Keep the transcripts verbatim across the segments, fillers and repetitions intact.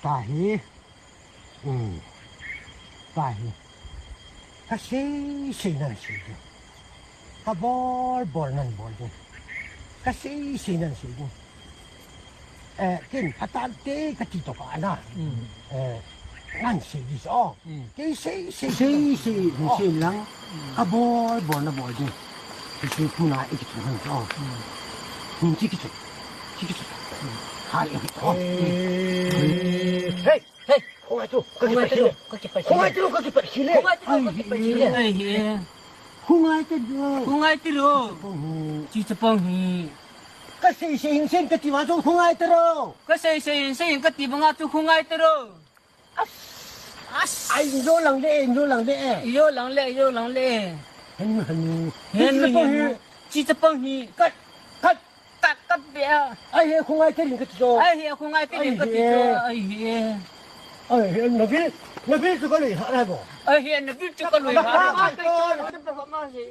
Tahi. Hmm. Tahi. Kasei sei nan sei ding. Kabol bol nan bol ding. Kasei sei nan sei ding. Eh, ken phatah te kati toh kana. Hmm. Eh, nan sei ding o. Hmm. Kei sei sei. Sei sei, oh, sei lang. Hmm. Kabol bol nan bol ding. Kei sei kuna ikiti han o. Hmm. Hmm, kei kiti. Kei kiti. Hmm. Hai ikiti o. Eh. Hey. Hey, khongai tiro, kakipah khile. Khongai tiro, kakipah khile. Khongai tiro, kakipah khile. Ai, eh. Khongai tiro. Khongai tiro. Chi chapang hi. Chi chapang hi. Kasei sei hin sei kati vang chu khongai tiro. Kasei sei hin sei kati vang chu khongai tiro. As. As. Ai, jo lang le, jo lang le. Jo lang le, jo lang le. Henu, henu. Henu, henu. Chi chapang hi. Chi chapang hi. Kat, kat. Ka, ka bia. Ai he, khongai tiro kati chu. Ai he, khongai tiro kati chu. Ai he. Ai he. Ai he, nabil, nabil chu kalui ha lai bo. Ai he, nabil chu kalui ha lai bo. Ai, ai, ai, ai, ai,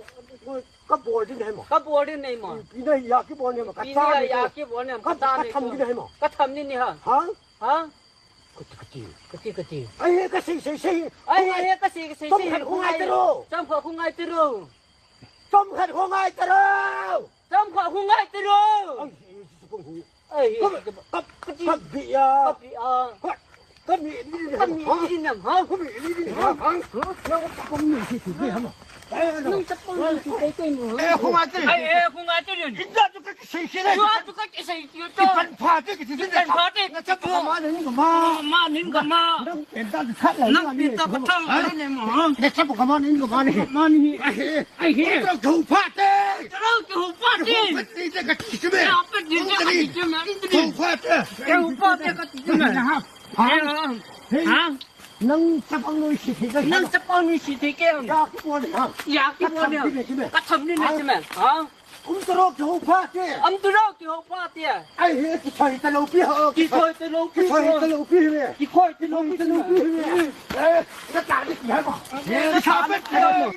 ai, kabol ding nei mo. Kabol ding nei mo. Ina ya kibol nei mo. Ina ya kibol nei mo. Ka, ka tham ding nei mo. Ka tham ding nei ha. Ha? Ha? Kati, kati. Kati, kati. Ai he, kasei sei sei. Ai he, kasei sei sei. Chomkhat khongai tiro. Chomkhat khongai tiro. Chomkhat khongai tiro. Chomkhat khongai tiro. Ai, kap, kap, kap, bia. Kap bia. Kap, kap mi ni, kap mi ni nam ha. Kap mi ni, ha. Nang chapang ni si si ni ha. Nang chapang ni si si ni ha. Eh, khongai tiro. Ai, eh, khongai tiro. Inda tu ka Sei sei le. Tua tu ka kisei tiu tu. Kipan pha te kiti. Kipan pha te. Na chapa kama nin kama. Kama nin kama. Nang penta tu that la. Nang penta ka thang la ne mo. Na chapa kama nin kama ni. Kama ni. Ai he. Ai he. Tro thou pha te. Tro thou pha te. Thou pha te ka ti me. Ya pa ni ka ti me. Thou pha te. Thou pha te ka ti me. Ha? Ha? Nang chapang noi si thei ka. Nang chapang noi si thei ke. Ya kibol ni ha. Ya kibol ni. Ka tham ni na ti me. Ha? Um taro kihou pha te. Um taro kihou pha te. Ai he, kithoi talou pi ho. Kithoi talou pi ho. Kithoi talou pi ho. Kithoi talou pi ho. Eh, ka ta ni kihou. Eh, ka ta ni kihou.